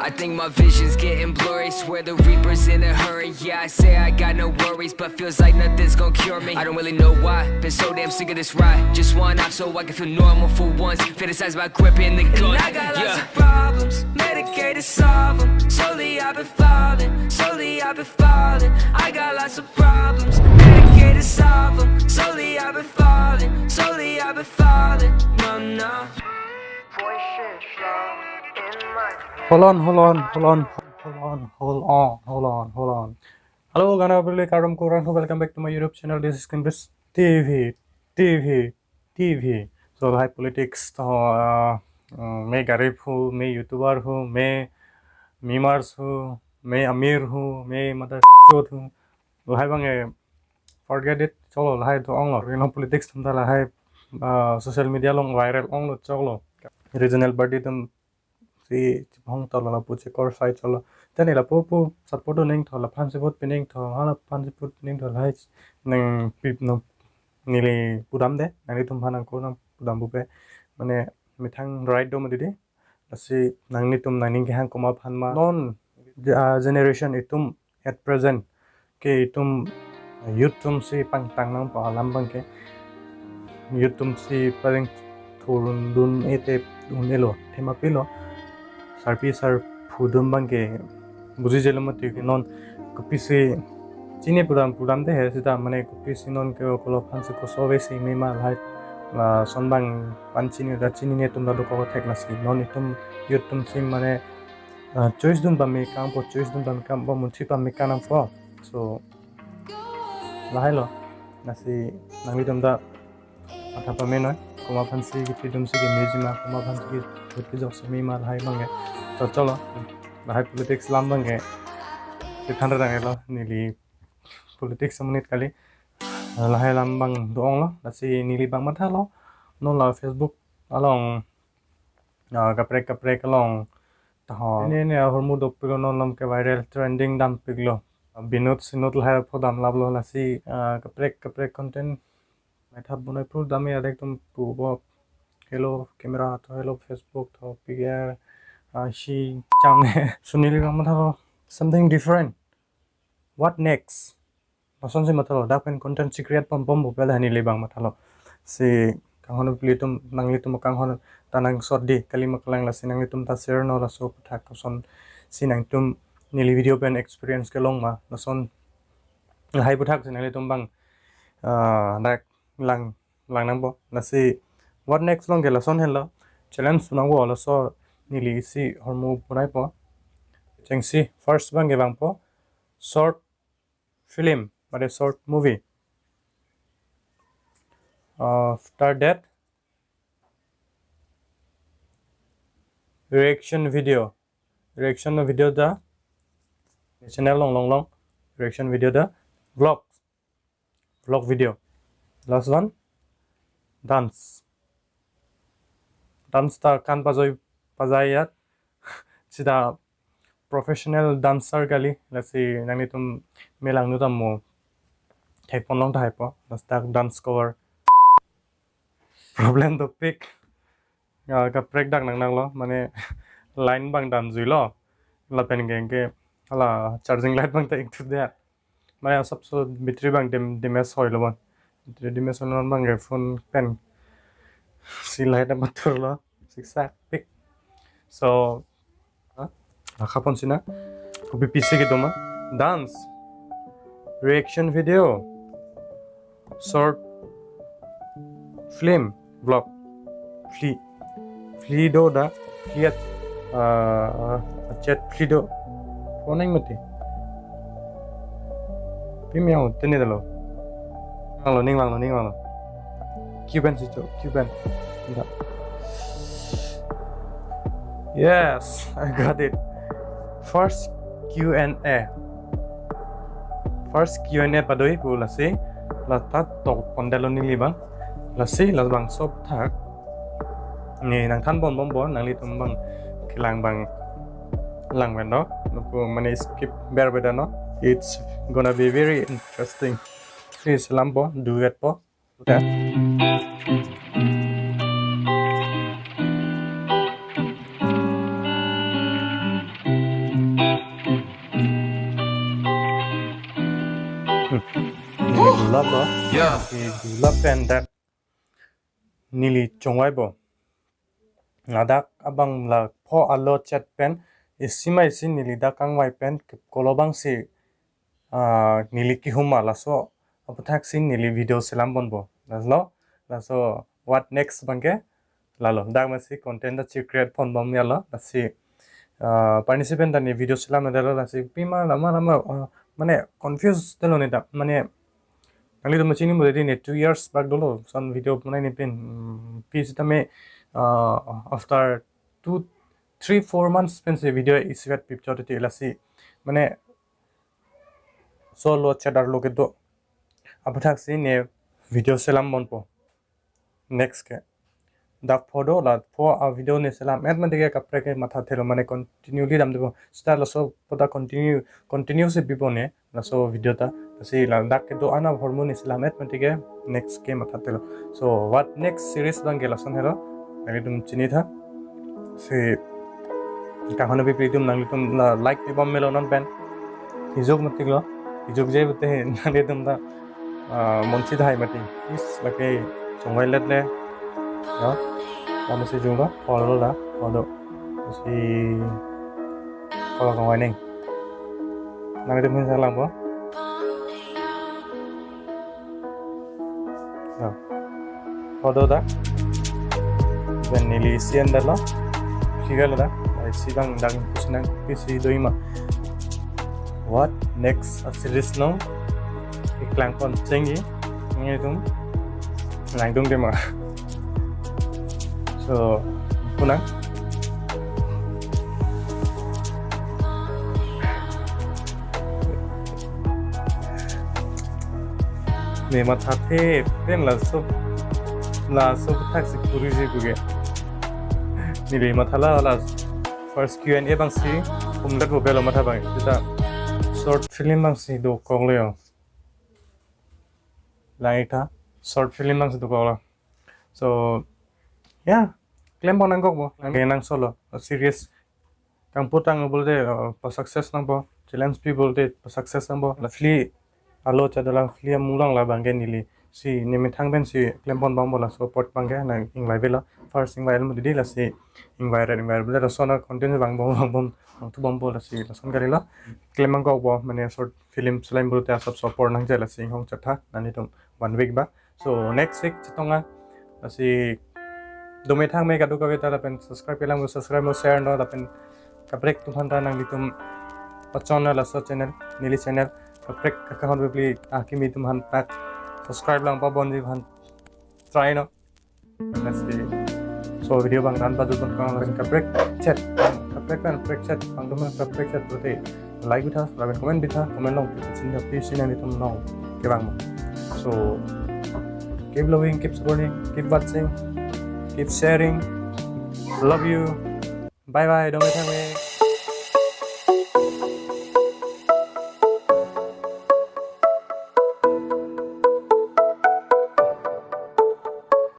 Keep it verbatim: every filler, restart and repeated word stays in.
I think my vision's getting blurry. Swear the Reaper's in a hurry. Yeah, I say I got no worries, but feels like nothing's gonna cure me. I don't really know why. Been so damn sick of this ride. Just one off so I can feel normal for once. Fantasize about gripping the gun. And I got lots of problems. Medicated, solve 'em. Slowly I've been falling. Slowly I've been falling. I got lots of problems. Medicated, solve 'em. Slowly I've been falling. Slowly I've been falling. No, no. Hold on, hold on, hold on, hold on, hold on, hold on, hold on. Hello, gana beli karum kurang, welcome back to my YouTube channel. This is Kimbris T V, T V, T V. So, lahai politics to, uh, uh, me garib hu, me YouTuber hu, me memers hu, me amir hu, me mother chot hu. Lahai bang e forget it, cholo, lahai do-ong lo. You know, politics atum ta lahai, uh, social media along viral ong lo, cholo. Regional party atum si chipahong tolo, lapu chekor sai cholo. Then lapu pu support do ning tho, laphan si vote pi ning tho, ha laphan si vote pi ning tho, lahai nang pip no neli pudam de, nanglitum aphan nangko nangpudam bupe. Mane methang right do mati de. Lasi nanglitum nangning kehang komat aphan ma. Non, uh, generation itum at present ke itum youth atum si pangtang nangpo alam bang ke. Youth atum si pareng thurun dun ete un-elo, thema pilo. Sarpi sarpo atum bang ke buji jelo mati ke non kopisi chini pudam pudam de he sita mane kopisi non ke kolo aphan si koso ave si me ma lahai lason bang pan chini da chinine atum da dokok thek lasi non itum youth atum si mane, ah, choice dun pame kangpo, choice dun pame kangpo, munthi pame kangpo. So, lahai lo. Lasi nanglitum ta matha pame noi. Komat aphan si kipi atum si kimi ji ma, komat aphan si ki, kipijok si me ma lahai bang ke. To cholo. Lahai politics alam bang ke. Kithan ra dang lo. Neli politics amonit kali. Lahai alam bang do-ong lo. Lasi neli bang mathalo. Non la Facebook along, ah, kaprek kaprek along taho. Ini, ini ahormu dopiklo, non alam ke viral trending dampiklo. Binut sinut lahai apho damlaplo lasi, ah, kaprek kaprek content methap bonai phur dam ya dek tum pubo. Hello camera tho, hello Facebook tho, P R, ah, si chang. So neli bang mathalo something different. What next? Lason si mathalo, dak pen content si create pom pom bupe lahai neli bang mathalo. Si kanghon pili atum, nanglitum kanghon ta nangsot di, kali ma kelang lasi nanglitum ta share non laso aphuthak koson si nangtum neli video pen experience kelong ma, lason lahai aphuthak si nanglitum bang, ah, dak lang, lang nangpo. Lasi what next along ke lason henlo, challenge nangpo laso neli si ahormu bonaipo. Chengsi first bang ke bangpo short film, mane short movie. After that, reaction video. Reaction video ta channel along long long. Reaction video ta vlog. Vlog video. Last one, dance. Dance ta kan pajoi pajai ya. Sita professional dancer kali, lasi nanglitum me langno ta mo thekpon long tahai po, lasi dak dance cover. Problem dopik. Ya, kaprek dak nang nanglo, mane line abang damjuilo. Lapen ke, ke hala charging light abang ta ingthu det. Mane asapso battery abang dem, damage hoilo bon. Battery damage hoilo abang ke phone pen si light abang thurlo. Siksak pik. So, ha? Lakha pon sina. Kopi pisi kedo ma. Dance. Reaction video. Short film. Vlog. Phli. Phli do da. Phli at. Ah, chat phli do. Phone nang mati. Pim yang tene dalo. Vanglo, ning vanglo, ning vanglo. Q pen si cho, Q pen. Enggak. Yes, I got it. First Q and A. First Q and A padoi pu lasi. La ta tok pondelo neli abang. Lasi, la abang sop thak. Ne nangthan pon bompo, nanglitum abang kelang abang lang pen do. Lapu mane skip ber beda no. It's gonna be very interesting. Please lampo, duet po. Okay. Hmm. Neli dulap lo. Yeah. Neli dulap pen dak neli chongvaipo. Ladak abang la pho alo chat pen isi ma isi neli dak kangvai pen ke kolo abang si, ah, neli kehum ma laso aphuthak si neli video selam ponpo. Laso, laso what next abang ke lalo. Dak masi content ta si create pon bom ya lo. Lasi, ah, participant ta ne video selam na dalo lasi pima lama lama, ah, mane confuse dalo ne dak. Mane nanglitum machine mo dei ne two years bak dolo. Son video mane ne pen, mm, pi sitame, ah, after two, three, four months pensi video isivet pipchot te lasi. Mane solo chat arlo kedo aphuthak si ne video selam ponpo. Next ke. Dak pho do la pho a video ne selam et mati ke kaprek ke matha thelo mane continuously damdepo. Sita laso pho ta continue, continue si pipo ne. Laso video ta. Si ladak kedo-an ahormu ne selam et mati ke next ke matha thelo. So what next series abang ke lason helo. Nanglitum chini tha. Si kahana pi pi tum nanglitum la like pi bom melo non pen. Hijok mati lo. Hijok je bete nanglitum ta, ah, monsi dahai mati. Is lake chongvai let le. Ya. Kamu si junglo. Pho do la. Pho do. Si pho la kongvai ning. Nanglitum hin salam po. Ya. Pho do ta. Pen neli isi an dalo. Siga lo ta. Ai si bang dang kusnang pisi do ima. What next a series long. Iklang pon chengji. Nangtum. Nangtum tema. So, punang. Ne matha the pen laso, laso aphuthak si kuri je kuge. Neli matha la la first Q and A abang si umlet bo belo matha abang. Sita short film abang si dokok lo yo. Lang ik tha short film abang si dokok lo. So, yeah, klem pon nangkok bo. Nang nang solo, serious. Kangputang bolte, uh, pa success nangpo. Challenge pi bolte pa success nangpo. La phli alo chadalang phli amulang la abang ke neli. Si ne methang pen si klem pon abang bo laso apot abang ke nang ingvai velo. First ingvai mo dei lasi ingvai ret ingvai ret lason a content abang bom abang bom abang thu bom bo lasi lason kali lo. Klem nangkok bo mane short film selam bolte asap support nangji lasi inghong chetha nanglitum one week ba. So next week chetong a lasi dome thang me kadokave ta lapen subscribe kelang subscribe mo share no lapen kaprek atum aphan ta nanglitum pachon na laso channel neli channel kaprek kakahon bibli akimi atum aphan tak subscribe lang pabonji aphan try no. Lasi so video abang ran padu pon kang lapen kaprek chat kaprek pen kaprek chat abang atum kaprek chat bolte like bitha lapen comment bitha comment long pitha chin ya pi si nanglitum long kevang mo. So keep loving, keep supporting, keep watching, keep sharing. Love you. Bye bye. Dome thang me.